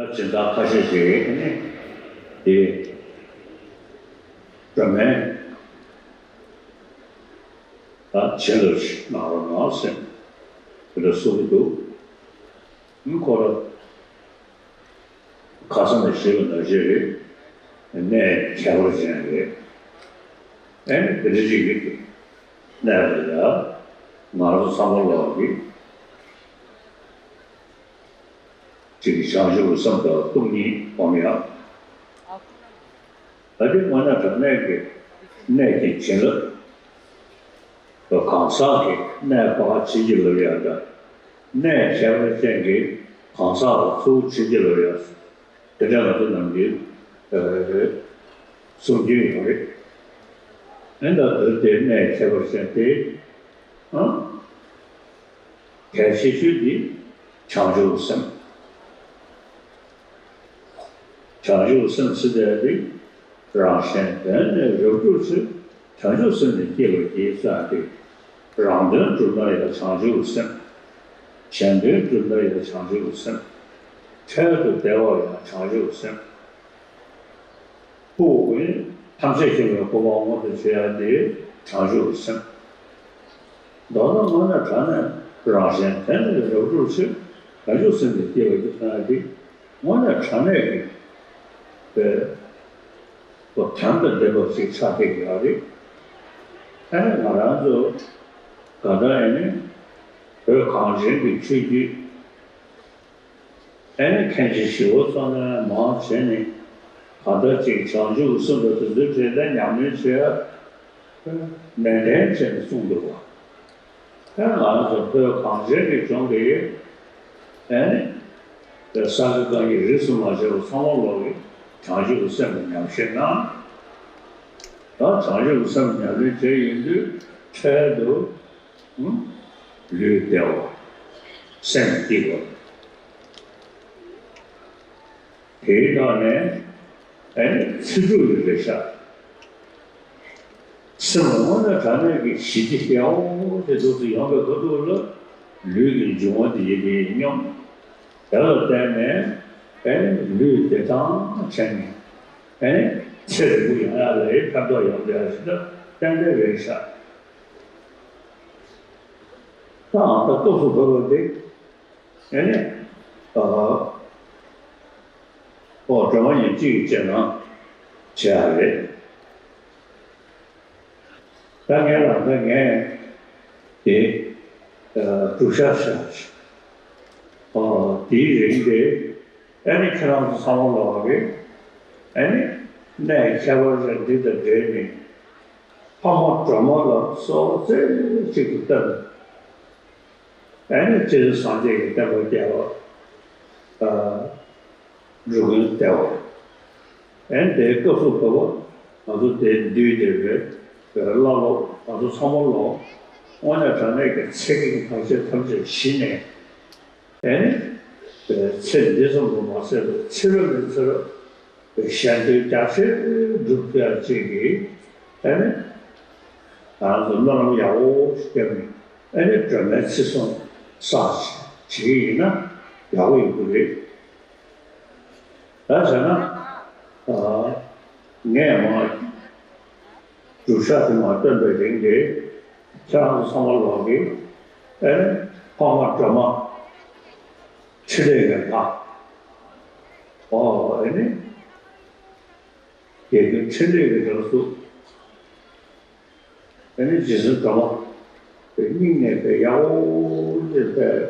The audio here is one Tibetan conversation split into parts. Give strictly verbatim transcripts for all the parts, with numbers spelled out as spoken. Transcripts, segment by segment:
ད་སྦྱིན་བདག་ཁ་ཤས་ཤིག་ནི་དེ་སྒྲོལ་མའི་ད་བྱིན་རླབས་ཤིག་གནང་རོགས་གནང་ཟེར་དེ་འདྲ་གསུང་གི་འདུག་ཁོ་ར་ཁ་སང་ནས་ཞུས་པ་ནང་བཞིན་རེད། གནས་ཁྱད་པར་ཅན་རེད། ཨེ་ནི་དེ་འདྲ་ཅིག་གི་གནས་ལ་ཡ་ང་རང་ཚོ་ཚང་མ་ལོག་གི་ཅིག་གི་བྱང་ཆུབ་སེམས་དང་སྟོང་ཉིད་སྒོམ་ཡག་ད་དེ་དངོས་གནས་དྲང་གནས་ཀྱི་གནས་ཀྱི་བྱིན་རླབས། གང་ཟག་གི་གནས་པ་བྱིན་གྱིས་བརླབས་ཡག་དང་། གནས་ཁྱད་པར་ཅན་གྱི་གང་ཟག་ལ་ཚུར་བྱིན་གྱིས་བརླབས་ཡག་དེ་འདྲ་ང་ཚོ་ནང་གི་གསུང་རྒྱུན་ཡོད་རེད། ཨེ་ད་དེར་དེ་གནས་ཁྱད་པར་ཅན་དེ། གལ་ཆེ་ཤོས་དེ་བྱང་ཆུབ་སེམས། བྱང་ཆུབ་སེམས་ཟེར་བསྡད་དེ་རང་གཞན་དོན་ནི་རབ་བསྒྲུབ་ཕྱིར་བྱང་ཆུབ་སེམས་ནི་བསྐྱེད་པར་བགྱི་ཟེར་ཏེ། རང་དོན་བསྒྲུབ་ན་ཡང་བྱང་ཆུབ་སེམས། གཞན་དོན་བསྒྲུབ་ན་ཡང་བྱང་ཆུབ་སེམས། འཕྲལ་དུ་བདེ་བ་ཡང་བྱང་ཆུབ་སེམས། སྐུ་ཐམས་ཅད་མཁྱེན་པའི་གོ་འཕང་མངོན་དུ་བྱེད་ཡ་དེ་བྱང་ཆུབ་སེམས། མདོར་ན་དངོས་གནས་དྲང་གནས་རང་གཞན་དོན་ནི་རབ་བསྒྲུབ་ཕྱིར་བྱང་ཆུབ་སེམས་ནི་བསྐྱེད་པར་བགྱི་ཟེར་ཡ་དེ་དངོས་གནས་དྲང་གནས་ཀྱི་པའི་དོན་དང་ལྡན་པ་ཞིག་ཆགས་བསྡད་ཀྱི་ཡོད་རེད། ཨ་ནི་ང་རང་ཚོ་ག་ད་ཨ་ནི་བོད་གངས་ཅན་གྱི་ཆོས་བརྒྱུད། ཨེ་ནི་མཁན་ཆེན་ཞི་བ་འཚོ་ནས་མར་བྱས་ནས་གང་ལྟར་ཅིག་བྱང་ཆུབ་སེམས་དང་དེ་ཚོའི་གྲས་དེ་ཉམས་ལེན་བྱེད་ཡ་ནན་ཏན་བྱས་ནས་གསུངས་འདུག་བ། ཨེ་ང་རང་ཚོ་བོད་གངས་ཅན་གྱི་ལྗོངས་ཀྱི་ཨེ་ནི་སངས་རྒྱས་བསྐལ་བརྒྱར་རིས་སུ་མ་ཆད་པ་ཚང་མ་ལོག་གི་བྱང་ཆུབ་སེམས་ལ་ཉམས་བཞེས་གནང་། ད་བྱང་ཆུབ་སེམས་ཉམས་ལེན་བྱས་ཡོང་དུས་འཕྲལ་དུ། ལུས་བདེ་བ། སེམས་སྐྱིད་པ། དེའི་ཐོག་ནས་ཨེ་ནི་ཚེ་སྒྲུབ་ཀྱི་རེ་བཞག་སེམས་ལ་དངོས་གནས་དྲང་གནས་ཀྱི་ཞི་བདེ་ཡག་པོ་དེ་འདུག་སེ་ཡོང་བའི་ཁ་ཐུག་ལ་ལུས་ཀྱི་འབྱུང་བ་དེ་ཡིན་པས་སྙོམས། དེ་ལ་བརྟེན་ནས་ཨེ་ནི་ལུས་བདེ་ཐང་བྱས་ནས་ཨེ་ནི་ཚེ་རིང་པོ་ཡོང་ཡག་ལ་ཕན་ཐོགས་ཡོང་བསྡད་ཡག་ཞིག་ལ་ཏན་ཏན་རེ་བཞག་ད་ཨ་ད་སྐབས་སུ་བབས་པ་དེ་ཨེ་ནི་ཨ་ཨོ་སྒྲོལ་མ་ཡིན་གཅིག་གི་རྗེས་གནང་བྱེད་ཡག་རེད། ད་ངས་ལ་ད་ངས་དེ་སྒྲུབ་ཤག་བཞག་ཨོ་དེའི་རིང་དེ་ཨེ་ནི་ཁྱེད་རང་ཚོ་ཚང་མ་ལོག་གི་ཨེ་ནི་གནས་ཁྱད་པར་ཅན་འདི་དང་འབྲེལ་ནས་ཕ་མ་སྒྲོལ་མ་ལ་གསོལ་བ་རྩེ་གཅིག་ཏུ་བཏབ། ཨེ་ནི་སྤྱིར་སངས་རྒྱས་ཀྱི་བསྟན་པ་རྒྱས་པ། ཨ་འགྲོ་ཀུན་བདེ་བ། ཨེ་ནི་དེའི་སྐབས་སུ་བབས་པ་ང་ཚོ་དེ་འདུས་སྡེ་བའི་བླ་སློབ་ང་ཚོ་ཚང་མ་ལོག་དངོས་གནས་དྲང་གནས་ཀྱི་ཚེ་གི་བར་ཆད་ཐམས་ཅད་ཞི་ནས། ཨེ་ནི། ཚེ་འདི་ཙམ་དུ་མ་ཟད་པའི་ཚེ་རབས་ནས་ཚེ་རབས་གཞན་དོན་རྒྱ་ཆེར་སྒྲུབ་ཐུབ་ཡག་ཅིག་གི་ཨེ་ནི། ང་རང་ཚོ་སྨོན་ལམ་ཡག་པོ་ཞིག་བརྒྱབ་ནས་ཨེ་ནི་སྒྲོལ་མའི་ཚེ་སྲུང་བསགས་བྱེད་ཀྱི་ཡིན་ན་ཡག་པོ་ཡོང་གི་རེད། ད་བྱས་ན། ངས་མ། སྒྲུབ་ཞག་དེ་མ་བཏོན་པའི་རིང་དེ། ཁྱེད་རང་ཚོ་ཚང་མ་ལོག་གི་ཨེ་ནི་འཕགས་མ་སྒྲོལ་མ་ཕྲིན་ལས་ཀྱི་ལྷ། ཨོ་ཨེ་ནི་དགེ་འདུན་ཕྲིན་ལས་ཀྱི་རབ་གསོ། ཨེ་ནི་རྗེ་བཙུན་སྒྲོལ་མ་དེ་སྙིང་ནས་དཔེ་ཡག་པོ་ཅིག་དཔེ་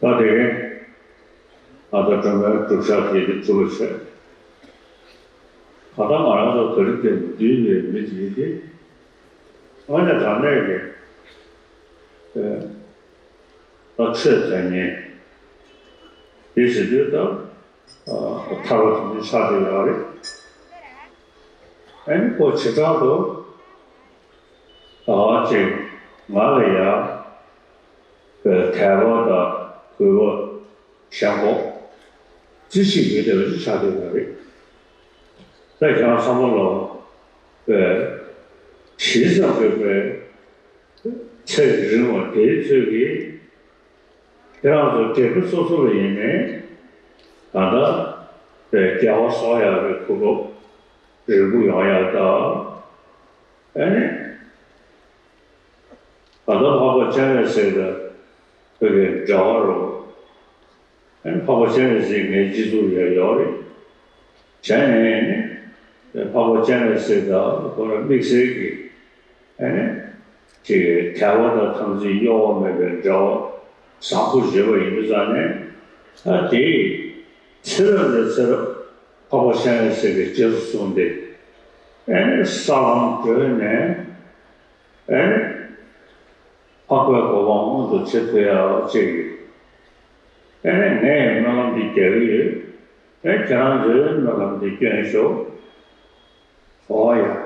ད་དེ་ཨ་ད་སྒྲོལ་མའི་སྒྲུབ་ཕྱག་དེ་དེ་གྲུབ་པ་བྱས། ད་ལྟ་ང་རང་ཚོ་ག་རེ་དེ་འདུས་པའི་མི་དེ་དེ་དངོས་གནས་དྲང་གནས་ཀྱི་ཨ་ད་ཆོས་དོན་གཉེར་དེ་བྱེད་དུས་ད། ཐར་པ་དེ་འདྲའི་ཆགས་བསྡད་ཡོད་རེད། ཨ་ནི་ཁོ་བྱེ་བྲག་ཏུ་ཨ་ཅིག་ང་ལ་ཡ་དད་པ་དང་གུས་པ་ཞེན་ཁོག་ཅི་ཞིག་ཡོད་བསྡད་པ་ཅིག་ཆགས་བསྡད་ཡོད་རེད། ད་ཁྱེད་རང་ཚང་མ་ལ་གཞི་བཟང་དགོས་པའི་ཚེ་རིང་བ་དེའི་ཚོད་ཀྱིས། ཁྱེད་རང་ཚོ་འབྲས་བུ་སོ་སོ་ལ་ཡིན་ནའི་ད་ལྟ་དཔེ་སྐྱེ་བ་གསོག་ཡག་གི་གོ་སྐབས་རིང་པོ་ཡོང་ཡག་དང་། ཨ་ནི་ད་ལྟ་འཕགས་པ་སྤྱན་རས་གཟིགས་དང་བོད་ཀྱི་འབྲེལ་བ་རུ། ཨ་ནི་འཕགས་པ་སྤྱན་རས་གཟིགས་ངའི་སྤྱི་གཙུག་ལ་ཡོད་རེད། བྱས་ནས་ནི་འཕགས་པ་སྤྱན་རས་གཟིགས་དང་ཁོ་རང་དམིགས་བསལ་གྱི་ཨ་ནི་ཅིག་དད་པ་དང་དམ་ཚིག་གཡོ་བ་མེད་པའི་འབྲེལ་བ་བཟང་པོ་བརྗོད་པ་ཡིན་པའི་ཆ་ནས། ད་དེ་ཚེ་རབས་ནས་ཚེ་རབས་འཕགས་པ་སྤྱན་རས་གཟིགས་ཀྱི་རྗེས་སུ་བཟུང་སྟེ་ཨ་ནི་ས་ལམ་བགྲོད་ནས་ཨ་ནི་འཕགས་པའི་གོ་འཕང་མངོན་དུ་བྱེད་ཐུབ་ཡག་ཅིག་ཨ་ནི་ངས་སྨོན་ལམ་འདི་རྒྱག་གི་ཡོད། ཨ་ཁྱེད་རང་ཚོས་སྨོན་ལམ་འདི་སྐྱོན་ཤོག་ཨོ་ཡ།